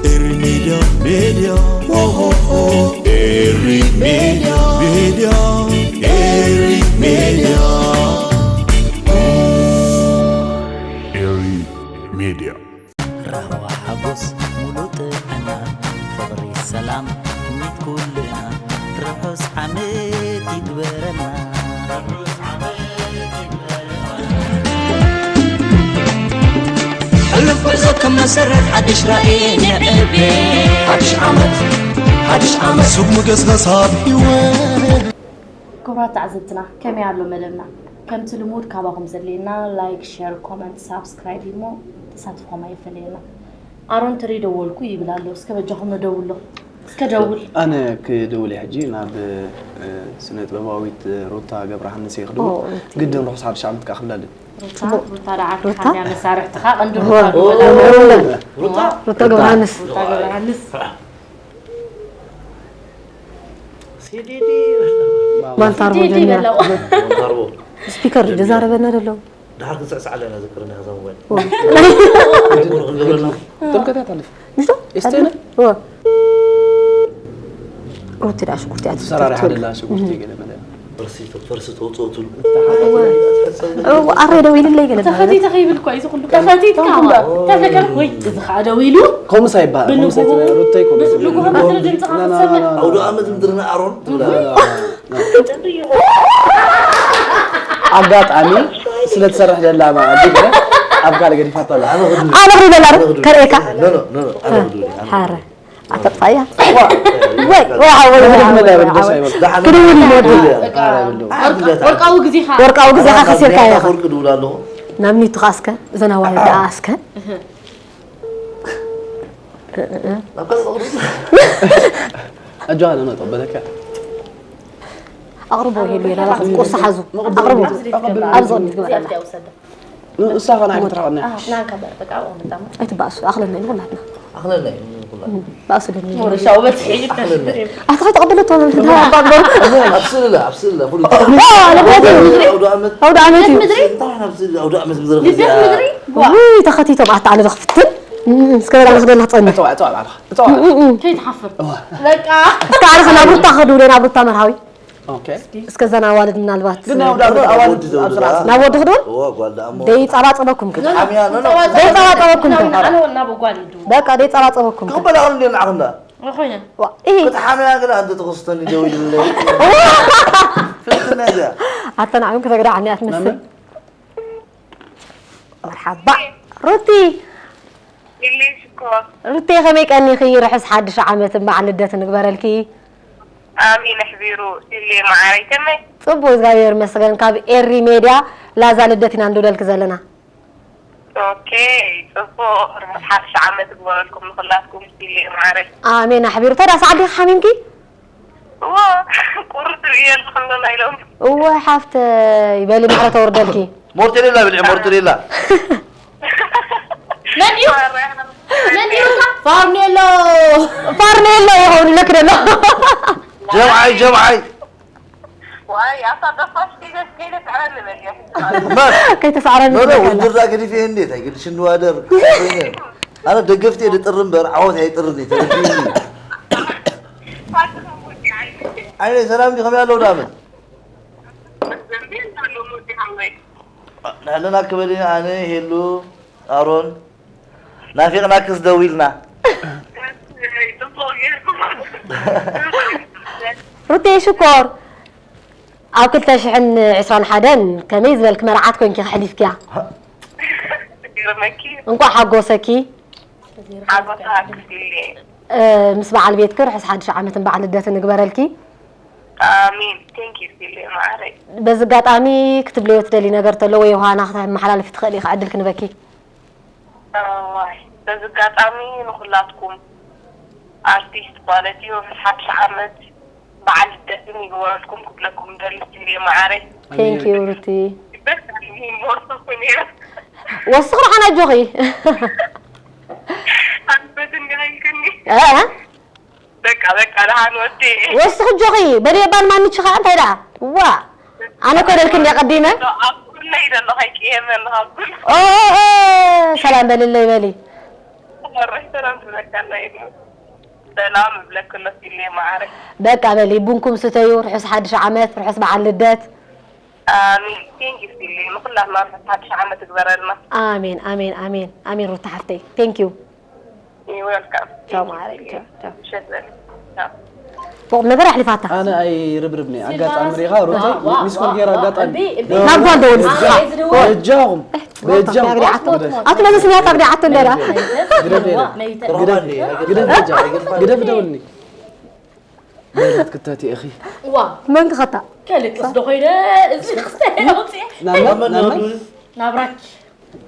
Eri Media, Media, oh, oh, oh. Eri Media, Media, Eri Media. Eri Media. ራህዋ ሓጎስ ሙሉእ ጥዕና፣ ፍቕሪ ሰላም ትምኒት ኩልና፣ ርሑስ ዓመት ይግበረና። ሕሉፍ ጉዕዞ ከም መሰረት ሓድሽ ራእይ ንዕቤ። ሓድሽ ዓመት፣ ሓድሽ ዓመት። ሱቕ ምገስጋስ ኣብ ህይወት። ክቡራት ተዓዘብትና፣ ከመይ ኣሎ መደብና? ከምቲ ልሙድ ካባኹም ዘድልየና ላይክ፣ ሸር፣ ኮመንት፣ ሳብስክራይብ እዩ እሞ ተሳትፎኹም ኣይፈለየና። ኣሮን ትሪ ደወልኩ ይብል ኣሎ። እስከ በጃኹም ንደውሎ። እስከ ደውል። ኣነ ክድውል እየ ሕጂ ናብ፣ እ፣ ስነ ጥበባዊት ሩታ ገብረሃንስ እየ ክድውል። ኦ፣ ሩቲ። ግድን ርሑስ ሓድሽ ዓመት ከኣ ክብላ ኣለኒ። ሩታ፣ ጽቡቅ። ሩታ ደኣ ዓርክኻ ሩታ? እንድያ መሳርሕትኻ፣ ቀንዲ ኦ፣ ሩታ ኦ፣ ድወላ። ሩታ? ሩታ ገብረሃንስ። ሩታ ገብረሃንስ። ሲዲዲ። ማንታርቦ ሲዲዲ ጀሚራ። በለው። ማንታርቦ። ስፒከር ጀሚራ። ዝዛረበና ዘሎ። ድሓር ክንስዕስዕ ኣለና፣ ዘክርና እዛ ሞባይል። ኦ። ኣይኮነ ክንገብረና። ጥምቀት እያ ትሓልፍ። ምሽቶ? ኤስቴነ? ኦ። ሩቲ ደኣ ሽጉርቲ እያ ትፈቱ። ትሰራርሕ ኣደላ ሽጉርቲ ገለ መለ። ፈርሲ፣ ፈርሲ ተውፅኦ ትብሉ። እዎ። እዎ፣ ኣረ ደው ኢልለይ ገለ በሃል። ተኸቲተ ከይብል እኮ እዩ ዝኹሉ። ተኸቲትካ ተኸቲትካ እዋ። ተፈከር ወይ እዚ ኸዓ ደው ኢሉ። ከምኡስ ኣይበሃል። ከምኡስ ብንጉሆ፣ ኣይትበሃል። ሩተይ ከምኡስ ብንጉሆ ኣይበሃል። በትሪ ድምፅኻ ና፣ ና፣ ና፣ ክትሰምዕ። ና፣ ና። ኣውደ ዓመት ምድርና ኣሮን ትብላ። ና፣ ና፣ ና። ኣጋጣሚ ስለ ትሰርሕ ዘላ ማ-፣ ግደ ኣብ ካልእ ገዲፋቶ ኣላ። ኣነ ክድውል። ኣነ ክድውል። ኣነ ክድውል። ከርእየካ? ኖ፣ ኖ፣ ኖ፣ ኖ፣ ኣነ ክድውል። ኣነ ሃረ። ክድውል። ኣተጥፋያ። ዋ። ወይ፣ ወይ፣ ሓወይ፣ ክድውል ወይ፣ መደብ ሓወይ፣ ደስ ወይ። ኣይበል። ደሓን ክድውል ክድውል። ይመዱ። ደሓን በቃ። ክድውል። ወርቃ-፣ ወርቃዊ ግዜኻ። ወርቃዊ ግዜኻ ኣነ ናብ ከሲርካ ሜታ ኢኻ። ወርቂ ድውል ኣለኹ። ናብ ኒቱ ከኣ እስከ፣ እዘን ኣዋልድ ደኣ እስከ። እህ። ናብ ካልእ ኣቕርቡ። ኣጆኻ፣ ኖ፣ ኖ፣ ጠበለካ። ኣቕርቦ ይሄሉ፣ ናባኹም ቁርሲ ሓዙ። መቐበል ኣቕርቦ። መቐበል ኣብዚ ቅድሚት ግበር። እዚኣ ውሰዳ። ንሳ ኸ ንዓይ ክትረኽበኒ? ኣዎ፣ ናንካ በርበቃ፣ ኣዎ፣ መጣሙ። ኣይትባእሱ፣ ኣኽለና እዩ ንኹላትና። ኣኽለና እዩ ንኹላትና። ባእሱ ደኒ። ሞረሻ ውበት ሒድ። ኣኽለና እዩ። ኣታ ተቐበለቶ፣ ኣብ ስእሊ፣ ኣብ ስእሊ፣ ፍሉይ። ኦ፣ ልደት ምድሪ። ኣውደ ዓመት። ኣውደ ዓመት እዩ። ምድሪ? እንታይ ኢና ኣብ ስእሊ ኣውደ ዓመት ምድሪ ልደት ከዚኣ? ምድሪ? ውይ፣ ተኸቲቶም፣ ኣታ ኣነ ዶ ክፍትን? እም፣ እስከ በላ ንኽደላ ክጸንሕ። እተዋ፣ እተዋ፣ እተዋ። እም፣ እም፣ እም። ከይትሓፍር። እዋ። በቃ። እስከ ኣነ ኸ ናብ ሩታ ክድውለ፣ ናብ ሩታ መርሃዊ። ኦኬ። እስከ ዘን ኣዋልድ ምናልባት ግን ናይ ወዲ ኣዋልድ ወዲ ኣብ ስርዓት ዘውድባ። ናብ ወዲ ክድውል? እዋ፣ ጓል ደኣ እሞ። ደይጸባጸበኩም ግን። ሓሚያ፣ ኖ፣ ኖ። ደይጸባጸበኩም ግን። ኣነ ናብ ጓል ይድውል። በቃ ደይጸባጸበኩም ግን። ክቕበላ ከሎ እንዴ ንዓኹም ደኣ? ዋ፣ ኢሂ። ክትሓምያ ግን ኣንተ ተኸስተኒ ደው ኢልለይ። ፍልጥነ እዚኣ። ኣተ ንዓኹም ከተግዳዓኒ ኣትመስል። መመ? መርሓባ። ሩቲ። ኢለይ ሽኮር። ሩቲ ከመይ ቀኒኺ? ርሑስ ሓድሽ ዓመትን በዓል ልደትን ንግበረልኪ። ኣሜን ኣሕቢሩ። ኢለይ መዓረይ ከመይ? ጽቡቅ፣ እግዚኣብሔር ይመስገን። ካብ ኤሪ ሜድያ ላዛ ልደት ኢና ንደውለልኪ ዘለና። ኦኬ፣ ጽቡቅ። ርሑስ ሓድሽ ዓመት ይግበረልኩም ንኹላትኩም። ኢለይ መዓረይ። ኣሜን ኣሕቢሩ። ተዳ ሰዓት ዲኺ ሓሚምኪ? እዋ፣ ቁርጥ ብየ ኣለኹ እንዶ ናይ ሎሚ። እወ ሓፍተይ፣ በሊ ምሕረት ኣውርደልኪ። ሞርቴሌላ ብልዒ፣ ሞርቴሌላ። መን እዩ? መን እዩ? ፋርኔሎ። ፋርኔሎ ይኸውን ኢለኪ ደሎ። ጀምዓይ፣ ጀምዓይ። ዋይ፣ ኣታ ጠፋሽ፣ ከይደ-፣ ከይደስዕረኒ በል እየ። መን? ከይተሳዕረኒ ኖ፣ ኖ፣ በል። ውድድር ዳ ገዲፈ እንዴት? ኣይግድሽን ንዋደር። ኣነ ደገፍቲ እየ ዝጥሪ እምበር ዓወት ኣይጥርን እዩ፣ ተረዲእኒ። ኣይነ ሰላም ዲ ከመይ ኣለዉ ዳመት? ንሕና ክበል ኣነ ሄሉ ኣሮን ናፊቕናክስ ደዊልና። ሩቴ ሽኮር ኣብ ክልተ ሽሕን ዕስራን ሓደን ከመይ ዝበልክ መርዓት ኮንኪ ከሕሊፍክያ? ይገርመኪ። እንቋዕ ሓጎሰኪ። ሓጎሳ ክፍሊ። እ፣ ምስ በዓል ቤትኪ ርሑስ ሓድሽ ዓመትን በዓል ልደትን ንግበረልኪ። ኣሚን። ቴንክ ዩ ፊሊ ማዓረይ። በዚ ኣጋጣሚ ክትብልዮ ትደሊ ነገር ተሎ ወይ ዮሃና ክተመሓላልፊ ትኽእሊ ኢኻ፣ ዕድል ክንበኪ። እዋይ፣ በዚ ኣጋጣሚ ንኹላትኩም ኣርቲስት ማለት እዩ፣ ርሑስ ሓድሽ ዓመት በዓል ልደትን ይግበረልኩም ክብለኩም ደሊ ፊሊ ማዓረይ። ቴንክ ዩ ሩቲ። በስ ሞርሶ ኩኔ። ወስኺ ደሓን ኣጆኺ። ኣንበትን ገይርክኒ። እ? በቃ፣ በቃ፣ ደሓን ወዲ። ወስኺ ኣጆኺ፣ በደየባን ማንቺ ኸዓ እንታይ ደኣ? ዋ፣ ኣነ እኮ ደልክኒ ኣቐዲመ። ኣብ ጎነይ ዘሎ ከይቅየመኒ ካብ ኩሉ። ኦ፣ ኦ፣ ኦ፣ ሰላም በልለይ በሊ። መረሽ ሰላም ትብለካ ኣሎ ኢሉ። ሰላም እብለኪ ኣሎ ሲሌ መዓረይ። በቃ በሊ፣ ቡንኩም ስተዩ፣ ርሑስ ሓድሽ ዓመት፣ ርሑስ በዓል ልደት። ኣሜን። ቴንኪ ሲሌ፣ ንኹላትና ርሑስ ሓድሽ ዓመት ይግበረልና። ኣሜን፣ ኣሜን፣ ኣሜን፣ ኣሜን ሩታ ሓፍተይ። ቴንክ ዩ። You're welcome. ቻው ማዓረይ፣ ቻው፣ ቻው። ምሸት ዘ-፣ ቻው። ቁም ነገር ኣሕሊፋታ። ኣነ ኣይርብርብኒ። ኣጋጣሚ ሪኻ ሩተይ ዋ፣ ዋ፣ ሚስ ኮል ዋ፣ ገይራ ዋ፣ ኣጋጣሚ። እምቢ፣ እምቢ። ናብ ጓል ደውል። ኣነ እየ ዝደውል። በጃኹም፣ በጃኹም። ኣቲ ነዚ ስሚያት ኣግዲዓቶ እንደ ደኣ። ግደፍ የለ። ግደፍ፣ ግደፍ በጃ። ግደፍ ደውልኒ። በለት ክተት ኢኺ። ዋ። መን ክኸታ? ከልቅስ ዶ ኮይነ? እዚ ክስተ ኣውፅኤ። ናመን? ናመን? ናብራኪ።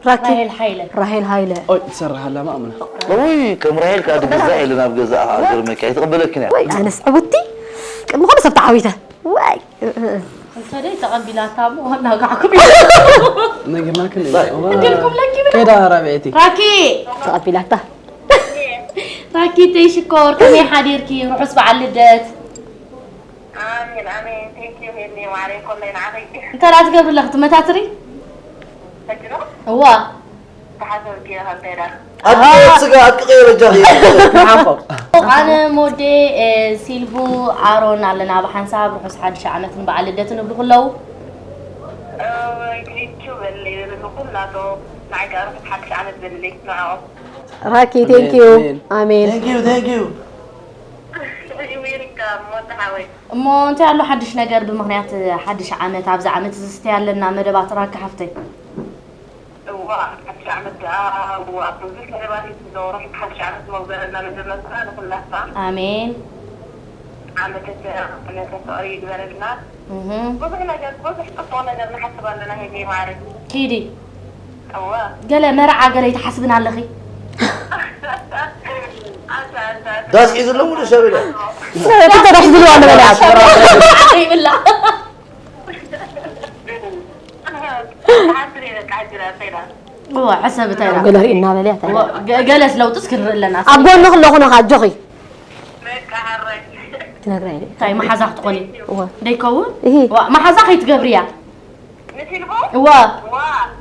ራኪ። ራሄል ሃይለ። ራሄል ሃይለ። ኦይ፣ ትሰርሕ ኣላ ማእምና። ውይ፣ ከም ራሄል ከኣ ድግዛዕ የለን ኣብ ገዛኣ፣ ገርመኪ፣ ኣይትቕበለክን እያ። ወይ፣ ኣነስ ዕውቲ። ቅድሚ ኩሉ ሰብ ተዓዊተ። ዋይ። እንተ ደይ ተቐቢላታ እሞ፣ እናውጋዕኩም እዩ። ነጊርናክን ኢና። እዋ። እንዲልኩም ለኪ ብላ። ከይዳ ራብዐይቲ። ራኪ። ተቐቢላታ። ራኪተይ ሽኮር፣ ከመይ ሓዲርኪ? ርሑስ በዓል ልደት። ኣሜን፣ ኣሜን። ቴንክ ዩ፣ ሄኒ ማዕረይ፣ ኮለይ ንዓኺ። እንታይ ደኣ ትገብሪ ኣለኺ? ትመታትሪ? ሕጂ ዶ? እዋ። ተሓሰብኪ ኢኻ፣ እንታይ ደኣ? ኣትክልቲ ስጋ ኣትክልቲ በጃኺ። ሓንቆ። ኣነ ሞዴ፣ እ፣ ሲልቡ ኣሮን ኣለና። ብሓንሳብ ርሑስ ሓድሽ ዓመትን በዓል ልደትን እብሉ ኩለዉ። እወ፣ ቴንክ ዩ በልለይ፣ በልሉ ኩላቶ። ንዓይ ከኣ ርሑስ ሓድሽ ዓመት በልለይ፣ ንዕኦም። ራኪ፣ ቴንክ ዩ። ኣሜን፣ ኣሜን። ኣሜን። ቴንክ ዩ፣ ቴንክ ዩ። ዊልካም፣ ሞት ሓወይ። እሞ እንታይ ኣሎ ሓድሽ ነገር ብምኽንያት ሓድሽ ዓመት? ኣብዚ ዓመት እዚ ስታይ ኣለና መደባት ራኪ ሓፍተይ። እዋ፣ ሓድሽ ዓመት ደኣ፣ እዋ፣ ብዙሕ መደባት እዩ ዝዘውሮ። ሓድሽ ዓመት መውዘረና መጀመርታ ንኹላትና። ኣሜን። ዓመተ ሰላም፣ ዓመተ ፍቕሪ ይግበረልና። እህ። ብዙሕ ነገር፣ ብዙሕ ጽቡቕ ነገር ንሓስብ ኣለና፣ ሄኒ ማዕረይ። ኪዲ። እወ። ገለ መርዓ ገለ ይትሓስብን ኣለኺ? ኣንታ፣ ኣንታ፣ ኣንታ። ዳስ ሒዙ ኣሎ ሙሉ ሰብ ኢለ። ክልተ ዳስ ዝብሉ ኣሎ በላ። ይብላ። ሓንቲ ደይ በቃ፣ ሕጂ ደኣ እንታይ ደኣ? እወ፣ ሕሰብ እንታይ ደኣ? ገለ ርኢና በልያ፣ እንታይ እወ፣ ደኣ? ገ-፣ ገለስ ለውጥስ ክንርኢ ኣለና። ኣብ ጎንኺ ኣለኹ፣ ነኻ ኣጆኺ። በቃ፣ ሓራይ። ትነግራ ኢለ። እንታይ መሓዛ ክትኾኒ? እወ። ደይከውን? እሂ። እዋ፣ መሓዛ ከይትገብርያ። ንፊልሙ? እዋ። ዋ፣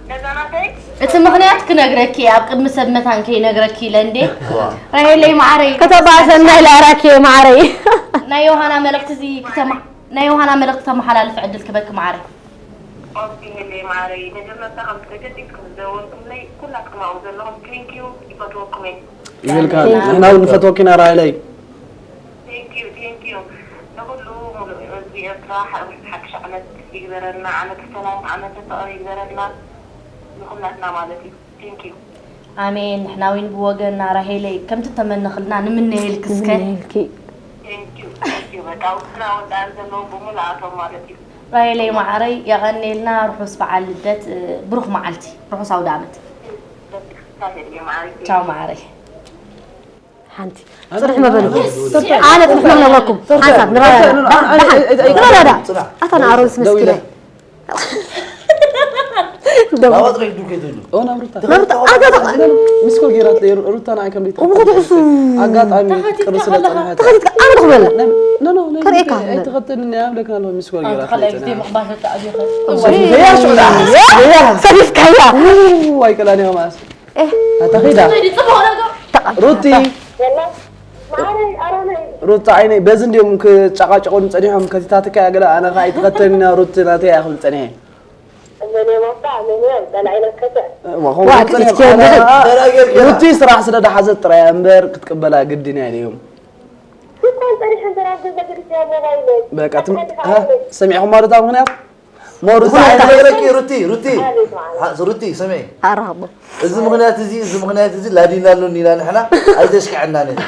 ነዛ ናተይ? እቲ ምኽንያት ክነግረኪ፣ ኣብ ቅድሚ ሰብ መታን ከይነግረኪ ኢለ እንዴ። እዋ። ራሄለይ መዓረይ። ከተባእሰና ኢላ ራኪ መዓረይ። ናይ ዮሃና መልእኽቲ እዚ ክተማ-፣ ናይ ዮሃና መልእኽቲ ተመሓላልፍ ዕድል ክበኪ መዓረይ። ኦኬ፣ ሄለይ መዓረይ። መጀመርታ ከም ተገዲስኩም ዝደወልኩምለይ ኩላትኩም ኣብኡ ዘለኹም፣ ቴንክ ዩ፣ ይፈትወኩም እየ። ይብልካ፣ ንሕና እውን ንፈትወኪ ኢና ራሄለይ። ቴንክ ዩ፣ ቴንክ ዩ። ንኹሉ ሙሉእ ህዝቢ ኤርትራ ሓ-፣ ሓድሽ ዓመት ይግበረልና፣ ዓመተ ሰላም፣ ዓመተ ፍቕሪ ይግበረልና ንኹላትና ማለት እዩ። ቴንክ ዩ። ኣሜን። ንሕና እውን ብወገንና ራሄለይ ከምቲ ተመነኽልና ንምነየልኪ እስከ። ንምነየልኪ። ቴንክ ዩ፣ ቴንክ ዩ። በቃ ውስና ወዳን ዘለዎም ብምልኣቶም ማለት እዩ። ራሄለይ ማዓረይ የቐኔልና፣ ርሑስ በዓል ልደት፣ ብሩኽ መዓልቲ፣ ርሑስ ኣውደ ዓመት። በቃ፣ ራሄለይ ማዓረይ። ቻው ማዓረይ። ሓንቲ። ጽንሕ መበሉ። ኣነ ጽንሕ መበለኩም። ሓንሳብ ንራራ። ንራራ። ኣታ ንኣሮን ደው ኢለ። ምስኪን። ደው። ባባ ጥራይ ዱቄት ይሉ። ኦ፣ ናብ ሩታ። ናብ ሩታ። ኣታ፣ ኣታ። ሚስ ኮል ገይራት ለይ ሩ-፣ ሩታ ንዓይ ከም ደይትኸ-፣ እሞ ክትሕሱ። ኣጋጣሚ ተኸቲትካ ቅርብ ስለ ከለኻ። ጸንሐት። ተኸቲትካ ኣነ ክበላ። ነ-፣ ነ-፣ ነ-፣ ከርእየካ። ኣይትኸተልኒ፣ ኣብ ደክና ኣለኹ ሚስ ኮል ኣዎ፣ ገይራት ካልኣይ ለይ ግዜ ጸንሐት። ምቕባል ተጣቢኻ። እወ። ዘያሽ ወዳ። ዘያ። ሰሪፍካያ። ው፣ ኣይቀላን እያ ማስ። ኤህ። ኣታ ኸይዳ። ጽቡቕ ነገር። ሩቲ። የላ። ማዕረይ፣ ኣሮነይ። ሩታ ዓይነይ፣ በዚ እንዲዮም ክጨቃጨቁን ጸኒሖም፣ ከቲታትካ እያ ገለ፣ ኣነ ኸኣ ኣይትኸተልና ሩቲ ናተይ እያ ክብል ጸኒሐ። መን እዮም ኣብታ? መን እዮም? ጸላኢ ነከሰ። ዋ፣ ከምኡ ዋ፣ ጸኒሖም። ክትስኪ ኣነ እንድሕር። ኸኣ ሩቲ ስራሕ ስለ ደሓዘት ጥራይ እያ እምበር ክትቅበላ ግድን እያ ኢለዮም። እኮ ጸኒሐ እንድሕር ኣብ ገዛ ገዲፈያ ሞባይለይ። በቃ፣ ትም-፣ ኣታ ሃ፣ ሓንቲ ሰሚዕኹማ ዶ እታ ምኽንያት? ሞ ሩቲ፣ ሩቲ፣ ኣይነግረኪ፣ ሩቲ፣ ሩቲ። ኣቤት መዓዛ። ሩቲ፣ ስምዒ። ኣራኽቦ። እዚ ምኽንያት እዚ፣ እዚ ምኽንያት እዚ ላዲና ኣሎኒ ኢና ንሕና፣ ኣይተሽክዐናን ኢና።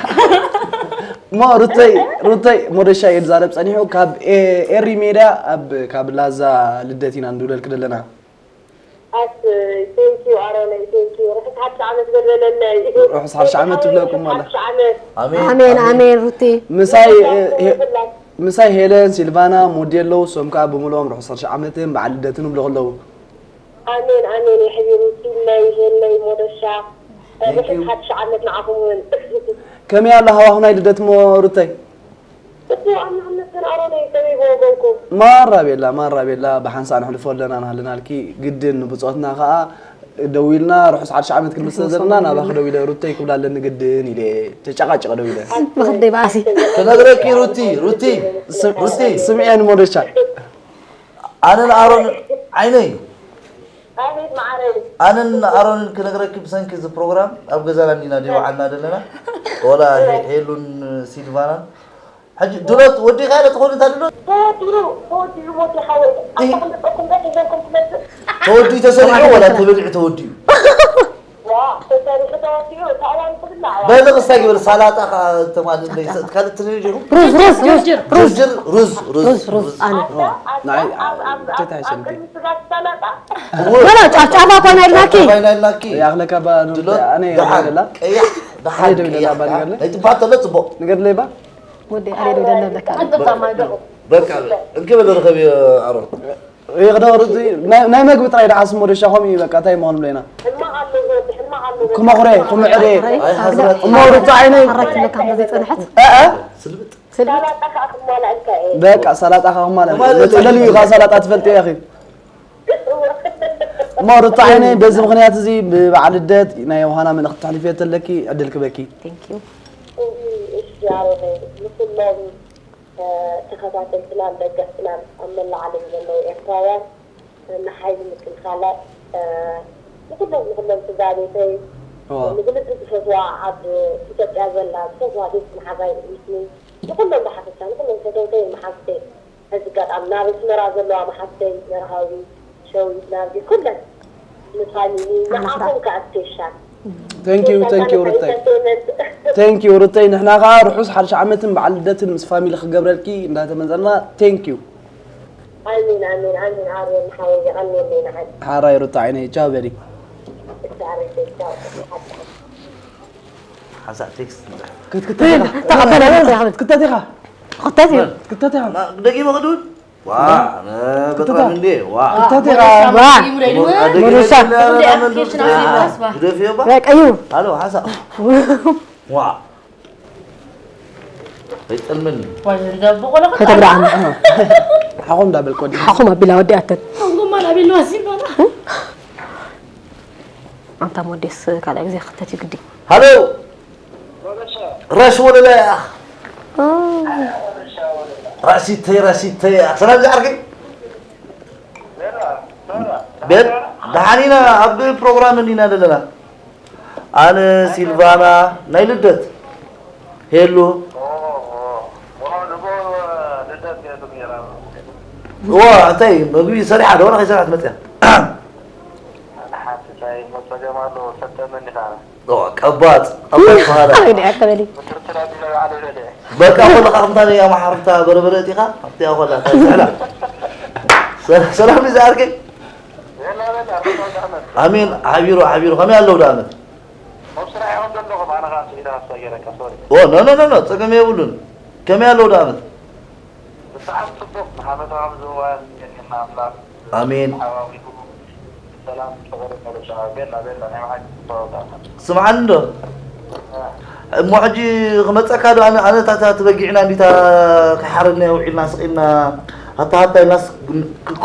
ሞ ሩተይ፣ ሩተይ፣ ሞደሻ እዩ ዝዛረብ ጸኒሑ። ካብ ኤ-፣ ኤሪ ሜድያ፣ ኣብ፣ ካብ ላዛ ልደት ኢና ንድውለልኪ ዘለና። ኣስ፣ ቴንክ ዩ ኣሮነይ፣ ቴንክ ዩ። ርሑስ ሓድሽ ዓመት በለለይ። ርሑስ ሓድሽ ዓመት ትብለኩም ኣላ። ሓድሽ ዓመት። ኣሜን፣ ኣሜን፣ ኣሜን። ኣሜን፣ ሩቲ። ምሳይ፣ እ፣ ሄ-፣ ምሳይ ሄለን፣ ሲልቫና፣ ሞዴ ኣለዉ። እሶም ከኣ ብምልኦም ርሑስ ሓድሽ ዓመትን በዓል ልደትን ይብሉ ከለዉ። ኣሜን፣ ኣሜን። የሕቢሩ፣ ሲለይ፣ ሄለይ፣ ሞደሻ። Thank you። ርሑስ ሓድሽ ዓመት ንዓኹም እውን። ከመይ ኣሎ ሃዋሁ ናይ ልደት እሞ ሩተይ? ጽቡቕ፣ ኣምላኽ ይመስገን። ኣሮነይ፣ ከመይ ብወገንኩም? ማራ ቤላ፣ ማራ ቤላ፣ ብሓንሳእ ነሕልፎ ኣለና፣ ንሃለናልኪ ግድን ንብጾትና ከኣ ደዊልና ርሑስ ሓድሽ ዓመት ክንብል ስለ ዘለና ናባኺ ደዊለ ሩተይ ክብላ ኣለኒ ግድን ኢለ ተጨቃጭቀ ደዊለ። መኽደይ ባእሲ ክነግረኪ ሩቲ ሩቲ ሩቲ ስምዒ ንሞደሻ ኣነን ኣሮን ዓይነይ ኣቤት ማዓረይ ኣነን ኣሮንን ክነግረኪ ብሰንኪ እዚ ፕሮግራም ኣብ ገዛና እንዲና ዲወዓልና ዘለና ወላ ሄሉን ሲልቫናን ሕጂ ድሎት ወዲኻ ኢለ ትኾኑ እንታ ድሎት ተወዲኡ ተወዲኡ ሞት ይሓወይ ኣታ ክንደቀኩም ገ ሒዘልኩም ትመፅእ ተወዲኡ ተሰሪሑ ወላ ተበሊዑ ተወዲኡ ዋ ተሰሪሑ ተወዲኡ እታ እዋን ትብላዕ በልቕ እስታይ ግበር ሳላጣ ከዓ ተማልለይ ካልእ ትንሪ ጀሩ ሩዝ ሩዝ ሩዝ ሩዝ ጅርጅር ሩዝ ሩዝ ሩዝ ሩዝ ኣነ ንዓይ እንታይ ተታይሰልኪ ቅድሚ ስጋ ትሳላጣ ወላ ጫፍጫፋ ኮነ ኢልናኪ ባይና ኢልናኪ ያኽለካ ባ ድሎት ኣነ ደሓን ይላ ቀያሕ ደሓን ኣይ ደው ኢለላ ቀያሕ ባል ገለ ናይ ትባህ ተሎ ፅቡቕ ንገድለይ ባ ወዲ ኣሬ ደው ደለለካ በቃ እንክብል ርኸብ ኣሮን ይቕደሩ ናይ መግቢ ጥራይ ደሓስ ሞደሻ ከምኡ እዩ በቃ እንታይ ምኾኑ ብለና ሕማቕ ኣለዎ ሕማቕ ኣለዎ ክመኹረ ክምዕረ ኣይ ሓዝረት እሞ ርቱ ዓይነይ ሓራኪ ለካ ዘይፀንሐት እ ስልብጥ ስልብጥ ሳላጣ ከዓ ክማላ እንካ እየ በቃ ሰላጣ ካኹም ማለት መፀለሊ እዩ ካብ ሰላጣ ትፈልጥ ኢኺ እሞ ርቱ ዓይነይ በዚ ምኽንያት እዚ ብበዓል ልደት ናይ ዮሃና መልእኽቲ ተሕልፍዮ ተለኪ ዕድል ክበኪ Thank you እሺ ኣሮነይ ንኩሎም ተኸታተልትናን ደገፍትናን ኣብ መላእ ዓለም ዘለዉ ኤርትራውያን ንሓይሊ ምክልኻላት ንኩሎም ንኩሎም ስድራ ቤተይ ንግልፂ ዝፈትዋ ኣብ ኢትዮጵያ ዘላ ዝፈትዋ ቤት መሓዛይ ርእስኒ ንኩሎም ብሓፈሻ ንኩሎም ፈተውተይ መሓዝተይ በዚ ኣጋጣሚ ናብ ኣስመራ ዘለዋ መሓዝተይ መርሃዊ ሸዊት ናርዲ ኩለን ንፋሚሊ ንዓኹም ከዓ ስፔሻል Thank you thank you ሩተይ Thank you ሩተይ ንሕና ከዓ ርሑስ ሓድሽ ዓመትን በዓል ልደትን ምስ ፋሚሊ ክገብረልኪ እንዳተመንዘርና thank you ኣሚን ኣሚን ኣሚን ኣርዮን ሓወይ የቐንየለይ ንዓይ ሓራይ ሩታ ዓይነይ ቻው በሊ እሳረይ ቻው ሓንሳእ ቴክስት ክትክተት ኢኻ ክትክተት ኢኻ ክትክተት ኢኻ ክተት እዩ ክትክተት ኢኻ ደጊመ ክድውን ዋ በጣም እንዴ ዋ ክትክተት ኢኻ ዋ ደጊመ ሞደሻ። ግደፍዮ ባ በቃ እዩ ሃሎ ሓንሳእ ዋ ኣይጠልመኒ ከተብርዓኒ ሓኾም እንዳበልክ ወዲ ሓኹም ኣቢላ ወዲኣተን ጎማ ናቤልዋ ሲልባና ኣንታ ሞዴስ ካልእ ግዜ ክተት እዩ ግዲ ሃሎ ረሽ ወለላ እያ ራሲተይ ራሲተይ እያ ሰላም ዝዓርከይ ቤት ደሓን ኢና ኣብ ፕሮግራም እንዲና ዘለና ኣነ ሲልቫና ናይ ልደት ሄሉ ዋ እንታይ ምግቢ ሰሪሓ ዶ ከይሰራሕት መፅያ ቀባፅ ቀባፅ በሃላ ኣበይ ድኣ ከበሊ በቃ ኮለካ ከምታ ናይ ኣማሓርፍታ በርበረ እቲኻ ኣብቲኣ ኮላ እንታይ ዝሕላ ሰላም ዝኣርከይ ኣሜን ሓቢሩ ሓቢሩ ከመይ ኣለዉ ዳኣመት ኖ ኖ ኖ ጸገም የብሉን ከመይ ኣለዉ ዳኣመት ኣሜን ስምዓኒ እንዶ እሞ ሕጂ ክመፀካ ዶ ኣነ ኣነ ታታ ትበጊዕና እንዲታ ከይሓረድና ውዒልና ስቂልና ሃታ ሃታ ኢልናስ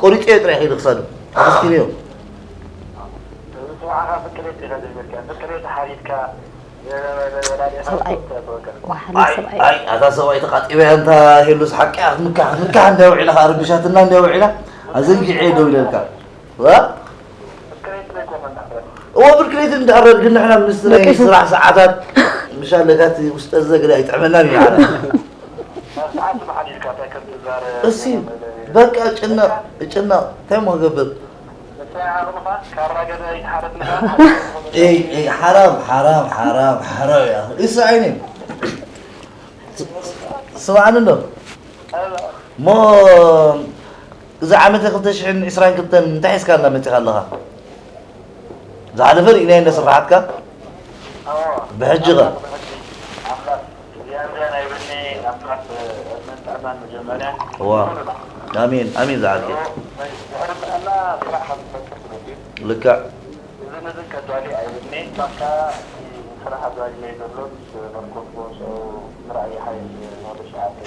ቆሪፀዮ ጥራይ ከይዱ ክሳዱ ኣመስኪነዮ ሰብኣይ ዋሓለ ኣይ ሰብኣይ ኣይ ኣታ ሰብኣይ ተቃጢበያ እንታ ሄሉስ ሓቂ ክትምካሕ ክትምካሕ እንዳ ውዒላ ከዓ ርብሻትና እንዳ ውዒላ ኣዘንጊዐ ደው ኢለልካ እዎ ብርክሌት እንዳረድ ግን ንሕና ምስ ናይ ስራሕ ሰዓታት ምሻለጋት ውስጠ ዘግደ ኣይጥዕመናን እዩ ዓላ እሲ በቃ ጭነቕ ጭነቕ እንታይ ሞ ክገብር ሓራም ሓራም ሓራም ሓራም እያ እሱ ዓይኒ ስምዓኒ እንዶ እሞ እዚ ዓመተ ክልተ ሽሕን ዕስራን ክልተን እንታይ ሒዝካልና መፂኻ ኣለኻ ዝሓለፈ ርኢናዮ እንደ ስራሓትካ ብሕጂ ኸ ኣሜን ኣሜን ዝዓርከይ ልክዕ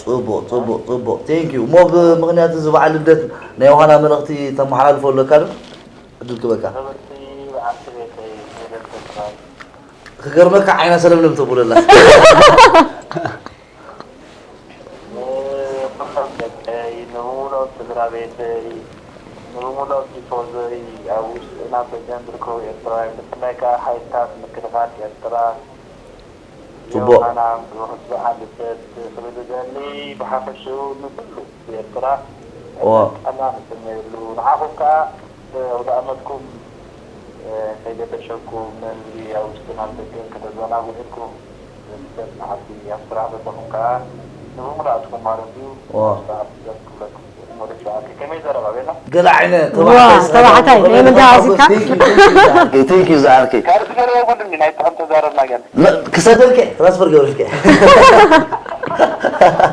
ፅቡቕ ፅቡቕ ፅቡቕ ቴንክ ዩ እሞ ብምክንያት እዚ በዓል ልደት ናይ ዮሃና መልእኽቲ ተመሓላልፎ ኣለካ ዶ ዕድል ክበካ ክገርመካ ዓይና ሰለምለም ተብለላ። ንኹሎም ደቀይ፣ ንብሙሉኦም ስድራ ቤተይ፣ ንብሙሉኦም ቲፎዞይ፣ ኣብ ውሽጥን ኣብ ደገን ዝርከቡ ኤርትራውያን፣ ብፍላይ ከኣ ሓይልታት ምክልኻል ኤርትራ፣ ጽቡቕ። ዮሃና፣ ርሑስ በዓል ልደት ክብል እደሊ። ብሓፈሽኡ ንኹሉ ኤርትራ ዋ። ዕድመን ጥዕናን እምነየሉ። ንዓኹም ከኣ ኣውደ ኣመትኩም ከይገደሸኩም ነዚ ኣብ ውሽጥን ኣብ ደገን ከተዘናግዑ ኢልኩም መሰል መዓልቲ ኣብ ስራሕ ዘለኹም ከኣ ንብሙሉኣትኩም ማለት እዩ። ዋ። ስራሕ ክብለኩም። ሞደሻ ከመይ ዘረባ ቤላ? ገለ ዓይነ ዋ፣ ተባዕታይ፣ ናይ ምንታይ ኣዚካ? Thank you፣ thank you፣ ዝዓርከይ። ካልእ ነገር የብሉን፣ ናይ ጥቕም ተዛረብና ገለ። ክሰደልከ ትራንስፈር ገብርልከ።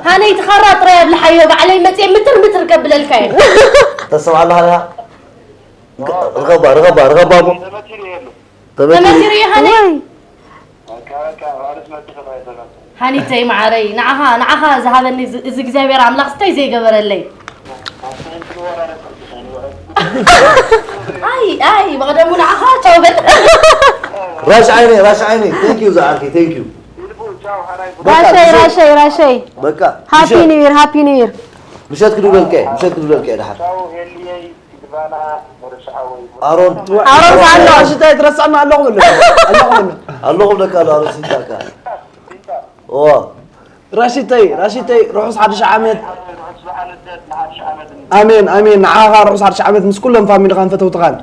ሃነይ ትኻራ ጥራይ ኣብልሓዮ፣ ባዕለይ መፅየ ምትር ምትር ከብለልካ እየ። ተስማዕ ኣለኻ ዲኻ? ርኸባ፣ ርኸባ፣ ርኸባ እሞ። ተመቲሩ የሉ። ተመቲሩ። ተመቲሩ እዩ ሃነይ። ካካ ማለት መጥቶ ተባይ ተመቶ። ሃኒተይ መዓረይ፣ ንዓኻ፣ ንዓኻ ዝሃበኒ እዚ፣ እዚ እግዚኣብሔር ኣምላኽ እንታይ ዘይገበረለይ። ኣይ፣ ኣይ፣ ብቐደሙ ንዓኻ ቻው በል። ራሽ ዓይነይ፣ ራሽ ዓይነይ። Thank you፣ ዝዓርከይ፣ thank you። ራሸይ፣ ራሸይ፣ ራሸይ። በቃ። ሃፒ ኒው ይር፣ ሃፒ ኒው ይር። ምሸት ክድውለልከ፣ ምሸት ክድውለልከ ድሓር። ቻው ኤልየይ፣ ሲልቫና፣ ሞደሻ ሓወይ። ኣሮን። ኣሮን ኣሎ። ሽታይ ትረስዐና ኣለኹ ብለካ ኣለኹ ብለካ ኣለኹ ብለካ ኣሎ ኣሮን ሲንታካ። ኦ። ራሺተይ ራሺተይ ርሑስ ሓድሽ ዓመት። ኣሜን ኣሜን። ንዓኻ ርሑስ ሓድሽ ዓመት ምስ ኩሎም ፋሚልኻን ፈተውትኻን።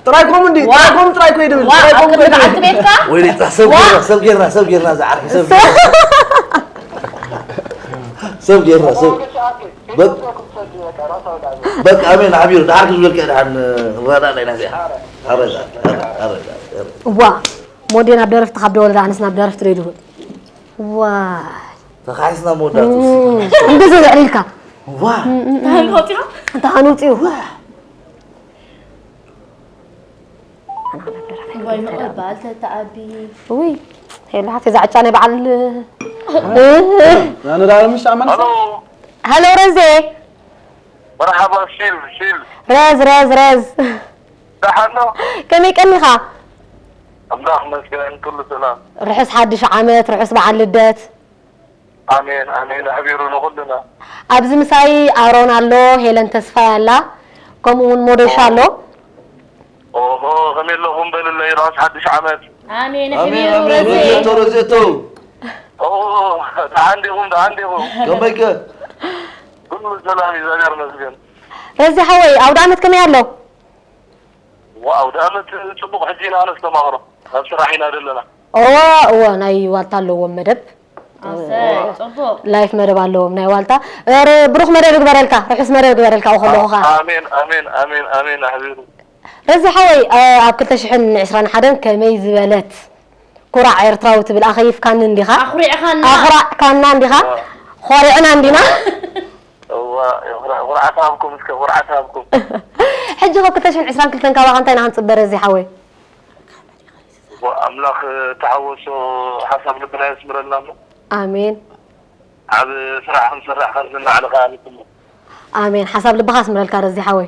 ጥራይ ኮም እንዲ ጥራይ ኮም ጥራይ ኮይድብል ዋ ጥራይ ኮም ኣብ ቅድሚ ኮይድብል በዓልቲ ቤትካ ወይኔ ጥራሕ ሰብ ጌርና ሰብ ጌርና ዝዓርኪ ሰብ ጌርና ሰብ ጌርና ሰብ በቃ ኣሜን ሓቢሩ ድሓር ክዝበልካ ድሓን ንረዳእ ኢና እዚኣ ኣረዳ ኣረዳ እዋ ሞዴ ናብ ደረፍቲ ካብ ደወለ ኣነስ ናብ ደረፍቲ ዶ ይድውል ዋይ ተኻሒስና መወዳእቱ እንደዚ ዘዕሊልካ ዋ እንተ ሃንውፅኡ ወይ ምቕባል ተተኣቢ ውይ ሄሉ ሓፍቲ እዛ ዕጫ ናይ በዓል ኣነ ዳ ምሽ ኣመልሳ ሀሎ ረዜ መርሓባ ሺል ሺል ረዝ ረዝ ረዝ ደሓን ነው ከመይ ቀኒኻ ኣምላኽ መስገን ኩሉ ሰላም ርሑስ ሓድሽ ዓመት ርሑስ በዓል ልደት ኣሜን ኣሜን ኣሕቢሩ ንኹልና ኣብዚ ምሳይ ኣሮን ኣሎ ሄለን ተስፋይ ኣላ ከምኡ እውን ሞደሻ ኣሎ ኦሆ ከመይ ኣለኹም በልለይ ራስ ሓድሽ ዓመት ኣሜን ኣሜን ኣሕቢሩ ኣሜን ረዜ ረዜቶ ረዜቶ ኦ ደሓን ዲኹም ደሓን ዲኹም ከመይከ ኩሉ ሰላም እዩ እግዚኣብሔር መስገን ረዚ ሓወይ ኣውደ ዓመት ከመይ ኣሎ ዋው ደኣመት ፅቡቕ ሕጂ ኢና ኣነስተማቕሮ ኣብ ስራሕ ኢና ዘለና እወ እወ ናይ ዋልታ ኣለዎም መደብ ኣሰይ ፅቡቕ ላይፍ መደብ ኣለዎም ናይ ዋልታ ር- ብሩኽ መደብ ይግበረልካ ርሑስ መደብ ይግበረልካ ኣብኡ ከለኹ ከዓ ኣሜን ኣሜን ኣሜን ኣሜን ኣሕቢሩ ረዚ ሓወይ ኣብ ክልተ ሽሕን ዕስራን ሓደን ከመይ ዝበለት ኩራዕ ኤርትራዊ ትብል ኣኸይፍካኒ እንዲኻ ኣኹሪዕኻና ኣኹራዕካና እንዲኻ ኾሪዕና እንዲና እዋ ኩርዓት ሃብኩም እስከ ኩርዓት ሃብኩም ሕጂ ካብ ክልተ ሽሕን ዕስራን ክልተን ካባኻ እንታይ ኢና ክንፅበ ረዚ ሓወይ ኣምላኽ ተሓወሶ ሓሳብ ልብና የስምረልና እሞ ኣሜን ዓብ ስራሕ ክንሰርሕ ከምዝናዕሊ ከዓ ንትሞ ኣሜን ሓሳብ ልብኻ ስምረልካ ረዚ ሓወይ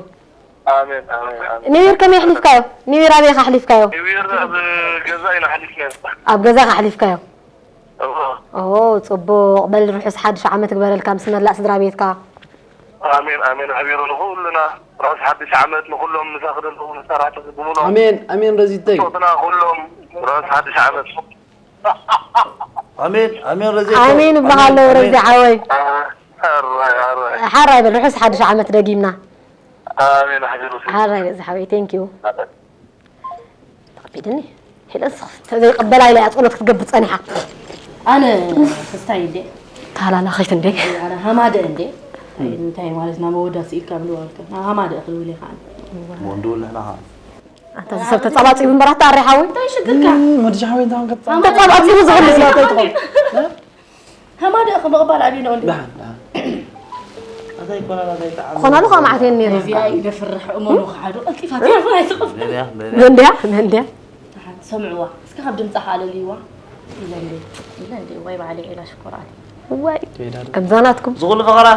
ኣሜን ኣሜን ኣሜን ኒው ይር ከመይ ኣሕሊፍካዮ ኒው ይር ኣበይ ኢኻ ኣሕሊፍካዮ ኒው ይር ኣብ ገዛ ኢና ሓሊፍና ኣብ ገዛኻ ኣሕሊፍካዮ እዋ ኦ ፅቡቕ በል ርሑስ ሓድሽ ዓመት ግበረልካ ምስ መላእ ስድራ ቤትካ ኣሜን ኣሜን ኣሕቢሩ ንኩልና ራስ ሓድሽ ዓመት ንኩሎም ምሳኺ ዘለዉ መሳርሕቲ ዝግብኖም ኣሜን ኣሜን ረዚተይ ሶትና ኩሎም ራስ ሓድሽ ዓመት ኣሜን ኣሜን ረዜ ኣሜን እብለኻ ኣለዉ ረዚ ሓወይ ኣራይ ኣራይ ሓራይ በል ርሑስ ሓድሽ ዓመት ደጊምና ኣሜን ኣሕቢሩ ሓራይ ረዚ ሓወይ ቴንኪዩ ተቐቢልኒ ሄለን ተዘይቀበላ ኢለ እያ ጸሎት ክትገብር ጸኒሓ ኣነ ክስታይ እንዴ ተሃላላኸይት እንዴ ኣነ ሃማደ እንዴ እንታይ ማለት ናብ መወዳሲ ኢልካ ብልዋ ኢልካ ናብ ሃማደ ክልውል ኢኻ ኣነ ሞንዱ ንሕና ኣንታ እዚ ሰብ ተጻባጺቡ እምበር ኣታ ኣሬ ሓወይ እንታይ ሽግርካ ወዲ ሓወይ እንታይ ከጻ ተጻባጺቡ ዝኽእል እንታይ ትኾን ሃማደ ክምቕባል ኣብዩ ነው እንዴ ደሓን ደሓን ኣታይ ኮና ናታይ ጣዓም ኮናሉ ከዓ መዓት እየን ነይሩ እዚኣ ይደፍርሕ እመኑ ክሓዱ ቀልጢፋ ቴሌፎን ኣይትቕፍ መንድያ መንድያ ሰምዕዋ እስከ ካብ ድምፃ ሓለልይዋ ኢለ እንዴ ኢለ እንዴ ወይ ባዕለ ኢላ ሽኮራት ዋይ ከይዳ ዶ ከምዛ ናትኩም ዝኹሉ ፈኸራ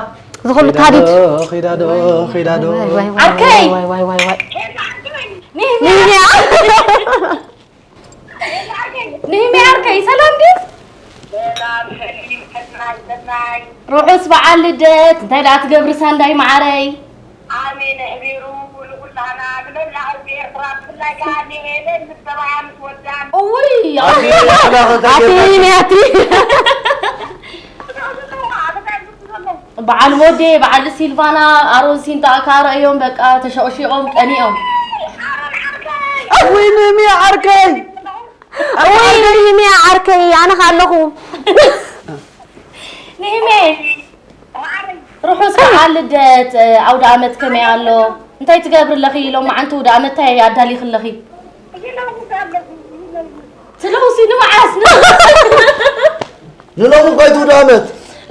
ዝኹሉ ታዲድ ከይዳ ዶ ከይዳ ዶ ዋይ፣ ዋይ፣ ዋይ፣ ዓርከይ! ዋይ፣ ዋይ፣ ዋይ፣ ዋይ። ኒህምያ! ኒህምያ ዓርከይ ሰላም ድዩ? ርሑስ በዓል ልደት እንታይ ደኣ ትገብሪ ሳንዳይ መዓረይ? ኣሜን ኣሕቢሩ ንኩላህና ንመላእ ህዝቢ ኤርትራ ብፍላይ ከኣ ንኤለን ምስ ሰብኣያ ምስ ወዳን እውይ ኣቲ ኒህምያ ኣቲ በዓል ሞዴ በዓል ሲልቫና ኣሮን ሲንጣ ካረእዮም በቃ ተሸቕሺቖም ቀኒኦም ወይ ኒህምያ ዓርከይ ወይ ኒህምያ ዓርከይ ኣነ ከ ኣለኹ ኒህሜ ርሑስ በዓል ልደት ኣውደ ኣመት ከመይ ኣሎ እንታይ ትገብሪ ኣለኺ ሎማዓንቲ ውደ ኣመት እንታይ ኣዳሊኺ ኣለኺ ስለውሲ ንመዓስ ንሎሚ እኳ ይትውደ ኣመት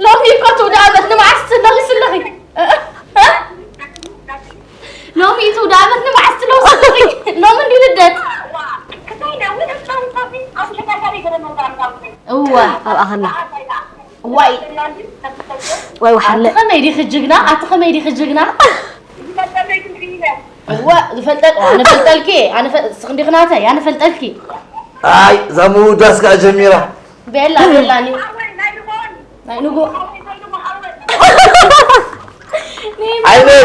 ሎሚ እኮ ትውደ ኣመት ንመዓስ ትለኺ ስለኺ ሎሚ ትውደ ኣመት ንመዓስ ትለውሲ ኣለኺ ሎሚ እንዲ ልደት እወ ኣብኣ ከላ ዋይ ዋይ ወሓለ ኣቲ ከመይ ዲኺ ጅግና ኣቲ ከመይ ዲኺ ጅግና እወ ዝፈልጠል ኣነ ፈልጠልኪ ኣነ ፈ- ስኽንዲ ክናተይ ኣነ ፈልጠልኪ ኣይ እዛ ምውዳስ ከዓ ጀሚራ ቤላ ቤላ ኒ ናይ ንጉ ዓይነይ።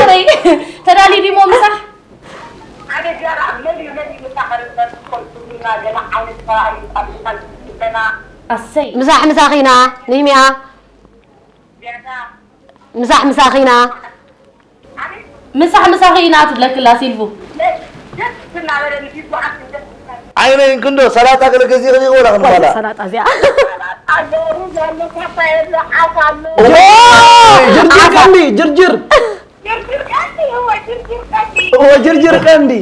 ተዳሊ ዲሞ ምሳሕ ኣሰይ ምሳሕ ምሳኺ ኢና ንህሚኣ ምሳሕ ምሳኺ ኢና ምሳሕ ምሳኺ ኢና ትብለክላ ሲልቡ ዓይነይ እንክንዶ ሰላጣ ገለ ገዚእኽኒ ወላ ክንባላ ሰላጣ እዚኣ ጅርጅር ቀንዲ ጅርጅር እዎ ጅርጅር ቀንዲ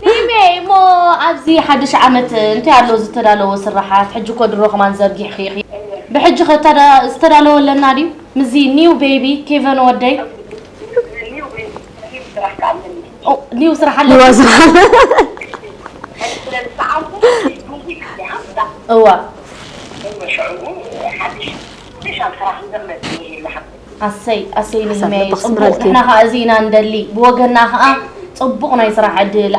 ኒሜ እሞ ኣብዚ ሓድሽ ዓመት እንታይ ኣሎ ዝተዳለወ ስራሓት ሕጂ እኮ ድሮ ከማን ዘርጊሕኺ ኢኺ ብሕጂ ከ ዝተዳለወ ኣለና ድዩ ምስዚ ኒው ቤቢ ኬቨን ወደይ ኒው ስራሕ ኣለኒ እዋ ኣሰይ ኣሰይ ንዝመይ ጽቡቕ ንሕና ከዓ እዚ ኢና ንደሊ ብወገና ከዓ ጽቡቕ ናይ ስራሕ ዕድል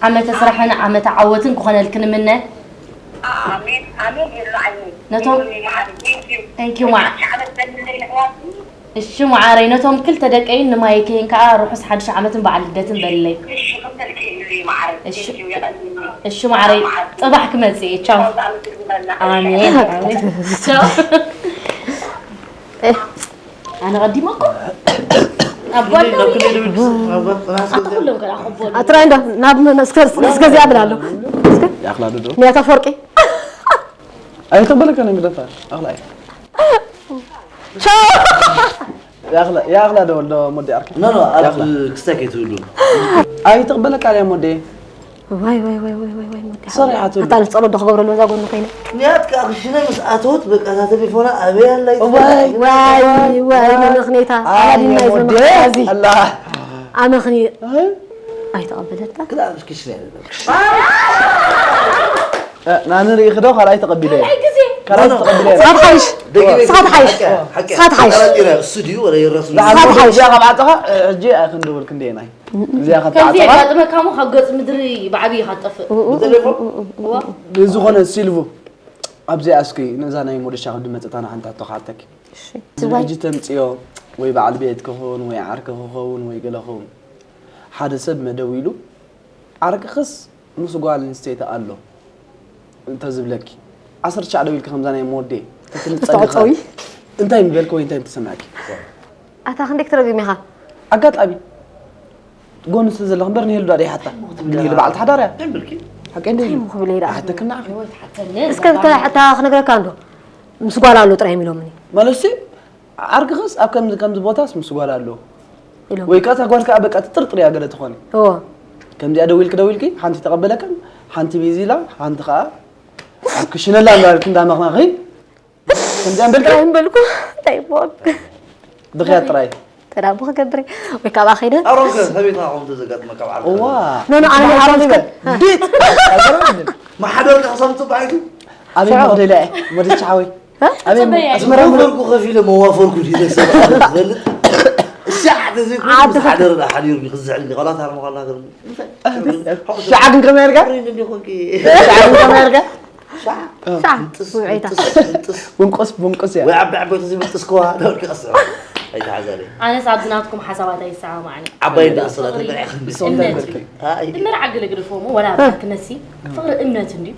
ዓመተ ስራሕን ዓመተ ዓወትን ክኾነልክ ንምነ ኣሜን ኣሜን ይሉ ዓይኒ ነቶም ይሉ ይመዓል thank you thank you ማዓ ዓመት ዘምለይ ነሕዋት እሺ ማዓረይ ነቶም ክልተ ደቀይን ንማይከይን ከዓ ርሑስ ሓድሽ ዓመትን በዓል ልደትን በልለይ እሺ ክብለልኪ ይሉ ይመዓል እሺ thank you የቐኒ እሺ ማዓረይ ፅባሕ ክመፅእ እየ ቻው ኣሜን ኣሜን ቻው ኣነ ቀዲመኩም ኣብ ጓል ኣቲ ኩሎም ከዳ ከቦሉ ኣትራይ እንዶ ናብ መስከስ እስከ እዚኣ ብላ ኣሎ እስከ ያኽላ ዶ ኒያታ ፈርቂ ኣይተበለከ ነው እንግዲህ አኽላ ያኽላ ያኽላ ዶ ወልዶ ሞዲ ኣርኪ ኖ ኖ ኣብ ክስታይ ከይትብሉ ኣይተበለካ ያ ሞዲ ዋይ ዋይ ዋይ ዋይ ዋይ ዋይ ሞዲ ሰሪሓቱ ኣታ ንስ ጸሎት ዶ ክገብረሉ እዛ ጎኑ ኮይነ ንያት ከዓ ክሽነ ምስ ኣተወት በቃ እዛ ተሌፎና ኣበይ ኣላ ዋይ ዋይ ዋይ መመኽኔታ ኣላዲና እዩ ሞዲ ዘመኽኔታ እዚ ኣላ ኣመኽኒ ኣይተቐበለታ ክዳ ምስ ክሽነ ናንርኢ ክዶ ካልኣይ ተቐቢለ ኣይ ግዜ ካልኣይ ተቐቢለ ስኻ ትሓይሽ ደጊመ ስኻ ትሓይሽ ሓቂ ስኻ ትሓይሽ እሱ ድዩ ወላ ይረሱ ስኻ ትሓይሽ እዚኣ ካብ ዓጠኻ ሕጂ ኣይክንድውል ክንደየናይ እዚኣ ከምዚ ከተዓጠኻ የጋጥመካ ሞ ካብ ገፅ ምድሪ ብዓብዪ ኢኻ ትጠፍእ ብቴሌፎን እዋ ብዝኾነ ሲልቭ ኣብዚኣ እስኪ ነዛ ናይ ሞደሻ ክዲ መፀታና ሓንቲ ሕቶ ክሓተኪ ሕጂ ተምፅዮ ወይ በዓል ቤት ክኸውን ወይ ዓርኪ ክኸውን ወይ ገለ ክኸውን ሓደ ሰብ መደው ኢሉ ዓርክኽስ ምስ ጓል ኣንስተይቲ ኣሎ እንተዝብለኪ ዓሰርተ ትሽዓተ ደው ኢልኪ ከምዛ ናይ ሞዴ ተትንፀጊ ተዕፀዊ እንታይ ምበልኪ ወይ እንታይ ምተሰማዕኪ ኣታ ክንደይ ክትረግም ኢኻ ኣጋጣሚ ጎኒ ስለ ዘለኹ እምበር ንሄሉ ዳደ ይሓታ ንሄሉ በዓልቲ ሓዳር እያ ሓቀ እንደ እንታይ ክብለ ይዳ ሓተክና እስከ እታ ክነግረካ እንዶ ምስ ጓል ኣሎ ጥራይ እዮም ኢሎምኒ ማለት ዓርክኽስ ኣብ ከምዚ ከምዚ ቦታስ ምስ ጓል ኣሎ ኢሎም ወይ ከዓ እታ ጓል ከዓ በቃ ትጥርጥር እያ ገለ ትኾኒ እዎ ከምዚኣ ደው ኢልኪ ደው ኢልኪ ሓንቲ ተቐበለክን ሓንቲ ቢዚ ኢላ ሓንቲ ከዓ ኣብ ክሽነ ኣላ እንዳበልኪ እንዳመኽናኺ ከምዚኣ እምበልኪ ጥራይ እምበልኩ እንታይ ቦክ ብኽያት ጥራይ ተዳቦ ክገብር ወይ ካብኣ ከይደ ኣሮን ከ ከመይ ኢኻ ከምኡ ተዘጋጥመካ በዓል እዋ ኖ ኖ ኣነ ማሕበር ኣሮን ይበል ዲት ማሕደር ከሰምቱ ባይቱ ኣበይ መኽደልያ እየ መደቻ ሓወይ ኣስመራ ወፈርኩ ከፊለ መዋፈርኩ ዲዘ ሰብ ዝፈልጥ እሻዕ ተዘይኮይኑ ዓዲ ምስ ሓደረ ደኣ ሓዲሩ ክዝሕል ቆላት ሃርሞ ካላ ሃገር ሻዓ ግን ከመይ ኣልካ ሪን እንዲኹም ሻዓ ግን ከመይ ኣልካ ሻዕ ውዕይታ ውንቆስ ውንቆስ እያ ወይ ዓቢ ዓበይቲ ዝብል ጥስከዋ ደወልኪ ቀስ ኣይተሓዛለይ ኣነስ ኣብዚ ናትኩም ሓሳባት ኣይሰማማዕን ዓባይ ደኣ ስላት ልዕኽ ሰው እንዳይበልኪ ድምር ዓግልግድፎ እሞ ወላ ክነሲ ፍቕሪ እምነት እንድዩ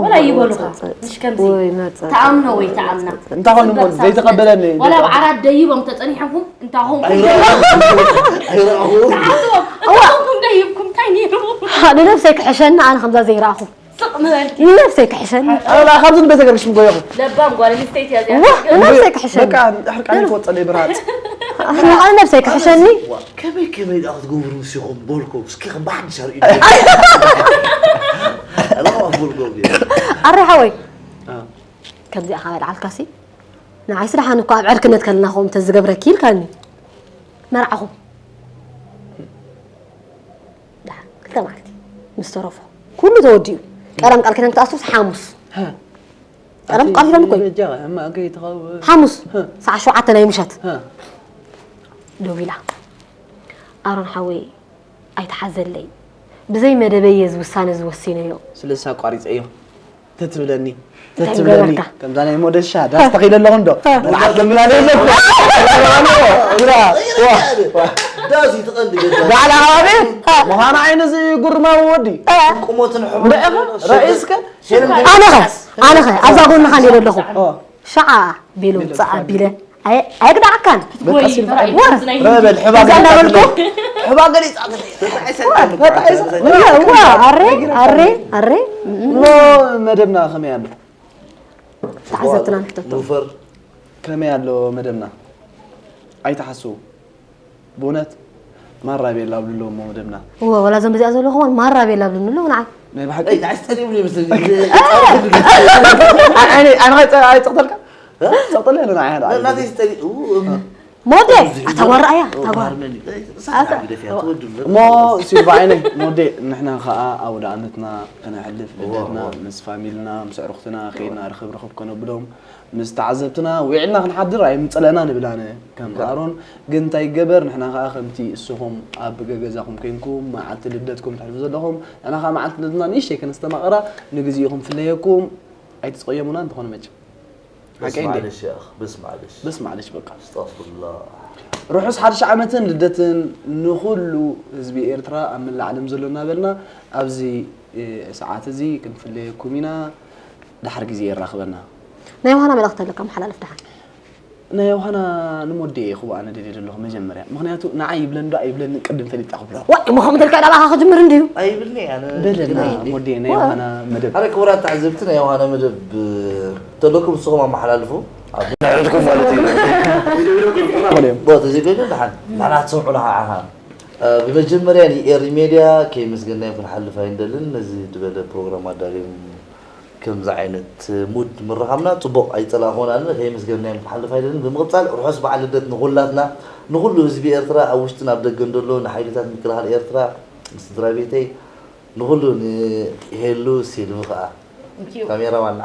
ወላ ይበሉኻ ምሽ ከምዚ ተኣምኖ ወይ ተኣምና እንታይ ኮይኑ እሞ ዘይተቐበለኒ ወላ ብዓራት ደይቦም ተፀኒሖምኩም እንታይ ኾንኩም ኣይረኣኹ ተሓትዎም እንታይ ኾንኩም ደይብኩም እንታይ ነይሩ ንነብሰይ ክሕሸኒ ኣነ ከምዛ ዘይረኣኹ ስቕ ምበልኪ ንነብሰይ ክሕሸኒ ኣላ ካብዚ ንበይ ተገርሽ ምጎየኹ ለባም ጓል ኣንስተይቲ እያ እዚኣ ወህ ንነብሰይ ክሕሸኒ በቃ ሕርቃኒ ክወፀለይ ብርሃት ንነብሰይ ክሕሸኒ ከመይ ከመይ ደኣ ክትገብሩ ንሲኹም በልኩም እስኪ ከም ብሓድሽ ኣርእዩ ኣላ በልኩም ኣረ ሓወይ ከምዚኣ ካብ ኣልዓልካሲ ንዓይስ ደሓን እኮ ኣብ ዕርክነት ከለና ከምኡ እንተዝገብረኪ ኢልካኒ መርዓኹም ደሓን ክልተ መዓልቲ ምስ ተረፎ ኩሉ ተወዲኡ ቀዳም ቃል ኪዳን ክትኣስሩስ ሓሙስ ቀዳም ቃል ኪዳን እኮ እዩ ሓሙስ ሰዓት ሸውዓተ ናይ ምሸት ደዊላ ኣሮን ሓወይ ኣይትሓዘለይ ብዘይ መደበይ እየ ዝውሳነ ዝወሲነዮ ስለዚ ኣቋሪፀዮ ተትብለኒ እንታይ ተትብለኒ ምገበርካ? ከምዛ ናይ ሞደሻ ዳስ ተኺለ ኣለኹ እንዶ መዓት ለምና ኣለኹ ዳዚ ትቐንዲ ገዛ ባዕላ ከባቢ ምዃና ዓይነዚ ጉርማዊ ወዲ ቁሞትን እንዳ ኢኻ ራእስከ ኣነኸ ኣነኸ ኣብዛ ጎንኻ ነይረ ኣለኹ ሻዓ ቤሎ ውፅእ ኣቢለ ኣየግዳዓካን ረበል ሕባ እዛ እንዳበልኩ ሕባ ገሊፃ ዋ ኣሬ ኣሬ ኣሬ ሞ መደብና ከመይ ኣሎ ተዓዘብትና ንሕተቶ ኑፈር ከመይ ኣሎ መደብና ኣይትሓስቡ ብእውነት ማራ ቤላ ኣብልሎ እሞ መደብና እወ ወላ እዞም በዚኣ ዘለኹም ማራ ቤላ ብልኒ ኣለዉ ንዓይ ናይ ብሓቂ ኣይ ንዓይ ስጠሊም ይመስለኒ ኣነ ኣይፀቕጠልካ ፀቕጠለ ኣለና ናተይ ስጠሊ ሞዴ ኣታ ጓል ረኣያ ኣታ ጓል እሞ ሲልቫ ዓይነይ ሞዴ ንሕና ከዓ ኣውደ ዓመትና ከነሕልፍ ልደትና ምስ ፋሚልና ምስ ኣዕሩኽትና ከይድና ርኽብ ርኽብ ከነብሎም ምስ ተዓዘብትና ውዒልና ክንሓድር ኣይምፀለና ንብል ኣነ ከም ኣሮን ግን እንታይ ይገበር ንሕና ከዓ ከምቲ እስኹም ኣብ ገገዛኹም ኮይንኩም መዓልቲ ልደትኩም ትሕልፉ ዘለኹም ንሕና ከዓ መዓልቲ ልደትና ንእሽተይ ከነስተማቕራ ንግዜኡ ክንፍለየኩም ኣይትፀየሙና እንተኾነ መቸም ሓቀይ እንዴ ማለሽ ያኽ በስ ማለሽ በስ ማለሽ በቃ استغفر الله ርሑስ ሓድሽ ዓመትን ልደትን ንኹሉ ህዝቢ ኤርትራ ኣብ መላእ ዓለም ዘሎ እናበልና ኣብዚ ሰዓት እዚ ክንፍለየኩም ኢና ድሓር ግዜ የራኽበና ናይ ዮሃና መልእኽቲ ኣለካ መሓላለፍ ድሓን ናይ ዮሃና ንሞዴ እየ ክዋ ኣነ ደልየ ዘለኹ መጀመርያ ምክንያቱ ንዓይ ይብለን ዶ ኣይብለንን ቅድም ፈሊጣ ክብሎ ዋ እሞ ከምኡ ተልካ ዳባኻ ክጅምር እንድዩ ኣይብልኒ ኣነ በለና ሞዴ ናይ ዮሃና መደብ ኣረ ክቡራት ተዓዘብቲ ናይ ዮሃና መደብ ተለኩም ንስኹም ኣመሓላልፉ ኣብ ንሕድኩም ማለት እዩ ሞዴ ቦታ ዘይኮይኑ ድሓን ንሕና ትሰምዑና ከዓ ብመጀመርያ ንኤሪ ሜድያ ከይመስገናዮም ክንሓልፍ ኣይንደልን ነዚ ዝበለ ፕሮግራም ኣዳልዮም ከምዚ ዓይነት ሙድ ምርኻብና ፅቡቕ ኣይፀላእኹን ኣነ ከየመስገንናዮም ክሓልፍ ኣይደልን ብምቕፃል ርሑስ በዓል ልደት ንኹላትና ንኹሉ ህዝቢ ኤርትራ ኣብ ውሽጥን ኣብ ደገን ዘሎ ንሓይልታት ምክልኻል ኤርትራ ንስድራ ቤተይ ንኹሉ ንሄሉ ሲልቪ ከዓ ካሜራ ዋና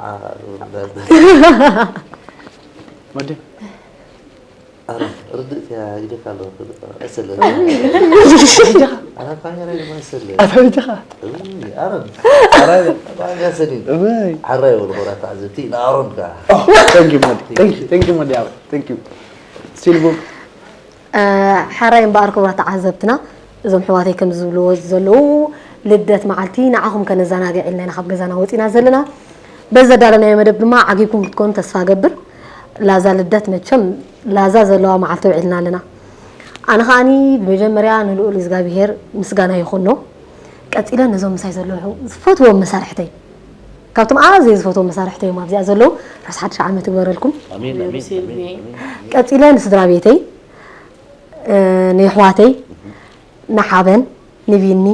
ወዲ ኣረ ርድእት እያ ኢደካ ኣለዋ ኣይሰለ ኣረ ካሜራ ድማ ኣይሰለ ኣፈሪጅኻ ኣረ ባንጋ ሰሊም ሓራይ ወሉ ኮራ ተዓዘብቲ ንኣሮን ከ thank you ሞዲ thank you thank you ሞዲ thank you ሲልቡ ሓራይ እምበኣር ክቡራት ተዓዘብትና እዞም ሕዋተይ ከም ዝብልዎ ዘለዉ ልደት መዓልቲ ንዓኹም ከነዘናግዕ ኢልና ኢና ካብ ገዛና ወፂና ዘለና በዚ ዘዳለናዮ መደብ ድማ ዓጊብኩም ክትኮኑ ተስፋ ገብር ላዛ ልደት መቸም ላዛ ዘለዋ መዓልቲ ውዒልና ኣለና ኣነ ከዓኒ ብመጀመርያ ንልኡል እግዚኣብሄር ምስጋና ይኹኖ ቀፂለ ነዞም ምሳይ ዘለዉ ዝፈትዎም መሳርሕተይ ካብቶም ኣዝየ ዝፈትዎም መሳርሕተይ እዮም ኣብዚኣ ዘለዉ ራስ ሓድሽ ዓመት ይግበረልኩም ቀፂለ ንስድራ ቤተይ ንየሕዋተይ ንሓበን ንቢኒ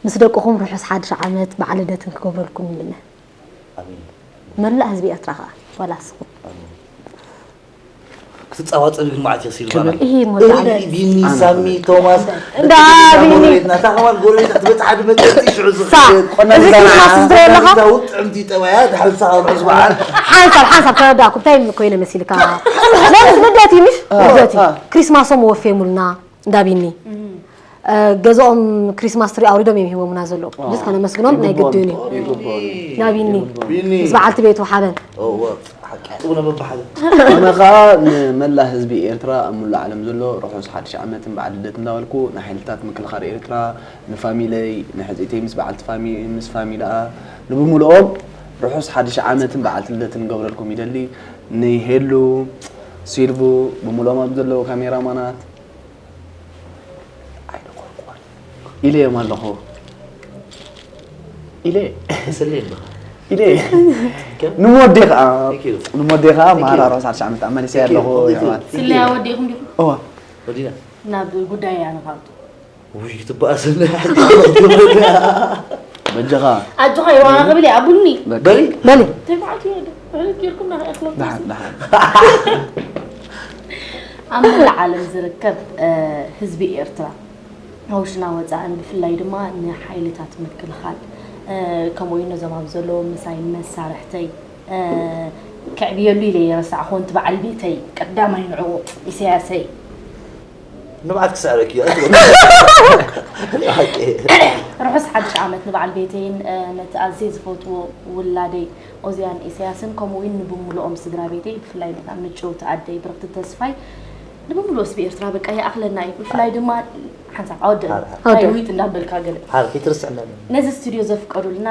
ምስ ደቅኹም ርሑስ ሓድሽ ዓመት በዓል ልደትን ክገብረልኩም ይምነ መላእ ህዝቢ ኤርትራ ከዓ ዋላ እስኹም ትጻዋጸብ ግን መዓት የሲሉ ባና ይሄ እህለ ሞዛዓለ ቢኒ ሳሚ ቶማስ እንዳ ቢኒ ጎረቤትና ታኸማል ጎረቤት ክትበጽሕ ሓደ መጸጽ ይሽዑ ሳ ዝኽእል እዚ ክሪስማስ ዝትረየለኻ ጥዕምቲ ጠባያ ትሓልሳ ካብ ርሑስ በዓል ሓንሳብ ሓንሳብ ተረዳእኩም እንታይ ኮይነ መሲልካ ለምስ ልደት እዩ ምሽ ልደት እዩ ክሪስማሶም ወፍየሙልና እንዳ ቢኒ ገዛኦም ክሪስማስ ትሪ ኣውሪዶም እዮም ሂቦምና ዘለዉ እዚ ከነመስግኖም ናይ ግድን እዩ ይግባእ ናቢኒ ቢኒ ምስ በዓልቲ ቤቱ ሓበን እወ ሓቂ ጥቡ ነበር ብሓደ ኣነ ከዓ ንመላ ህዝቢ ኤርትራ ኣብ ሙሉእ ዓለም ዘሎ ርሑስ ሓድሽ ዓመትን በዓል ልደት እንዳበልኩ ንሓይልታት ምክልኻል ኤርትራ ንፋሚለይ ንሕፅይተይ ምስ በዓልቲ ፋሚ ምስ ፋሚልኣ ንብሙሉኦም ርሑስ ሓድሽ ዓመትን በዓልቲ ልደትን ገብረልኩም ይደሊ ንሄሉ ሲልቡ ብሙሉኦም ኣብ ዘለዉ ካሜራማናት ኢለዮም ኣለኹ ኢለ ስሌ ኣለኻ ኢለ ንሞዴ ከዓ Thank you. ንሞዴ ከዓ ማራ ሮስ ዓርሻ ዓመት ኣመሊሰ ኣለኹ ይሕዋት ስለያ ወዲኹም ዲኹም እዋ ወዲና ናብ ጉዳይ ኣነፋልጡ ውይ ትበኣስለ በጃኻ ኣጆኻ የዋና ክብል እያ ቡኒ በሊ በሊ እንታይ መዓት እዩ ወደ ሕልት ጌርኩም ናኸ እኽሎም ደሓን ደሓን ኣብ መላእ ዓለም ዝርከብ ህዝቢ ኤርትራ ውሽና ወፃእን ብፍላይ ድማ ንሓይልታት ምክልኻል ከምኡ እዩ ነዞም ኣብ ዘለዉ ምሳይ መሳርሕተይ ከዕብየሉ ኢለ የረሳዕኹ ንቲ በዓል ቤተይ ቀዳማይ ንዕኡ ኢሳያሰይ ንብዓት ክስዕረኪ ርሑስ ሓድሽ ዓመት ንበዓል ቤተይን ነቲ ኣዝየ ዝፈትዎ ውላደይ ኦዝያን ኢሳያስን ከምኡ እውን ንብምልኦም ስድራ ቤተይ ብፍላይ ነታ ምጭውቲ ኣደይ ብርክቲ ተስፋይ ንብምልኡ ህዝቢ ኤርትራ በቃ ይኣኽለና እዩ ብፍላይ ድማ ሓንሳብ ኣወድእ ኣወድእ። ዊጥ እንዳበልካ ገለ ሓር ከይትርስዕና ነዚ ስቱድዮ ዘፍቀዱልና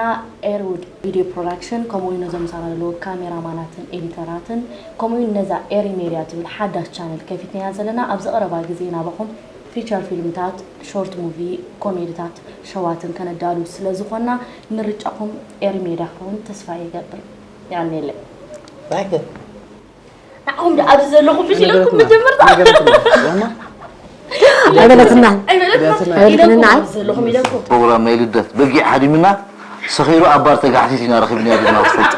ኤርውድ ቪድዮ ፕሮዳክሽን ከምኡ እውን ነዞም ምሳና ዘለዉ ካሜራማናትን ኤዲተራትን ከምኡ እውን ነዛ ኤሪ ሜድያ ትብል ሓዳሽ ቻነል ከፊትናያ ዘለና ኣብዚ ቀረባ ግዜ ናባኹም ፊቸር ፊልምታት ሾርት ሙቪ ኮሜድታት ሸዋትን ከነዳሉ ስለ ዝኾንና ምርጫኹም ኤሪ ሜድያ ክኸውን ተስፋ ይገብር ያኔለ ታንክ ንዓኹም ዶ ኣብዚ ዘለኹም ምሽ ኢለኩም ምጀመርታ ኣይበለትና ኣይበለትና ኣይበለትና ኢለኩም ኣብዚ ዘለኹም ኢለኩም ፕሮግራም ናይ ልደት በጊዕ ሃዲምና ሰኺሩ ኣብ ባር ተጋሕቲት ኢና ረኺብናዮ ድማ ትፈልጡ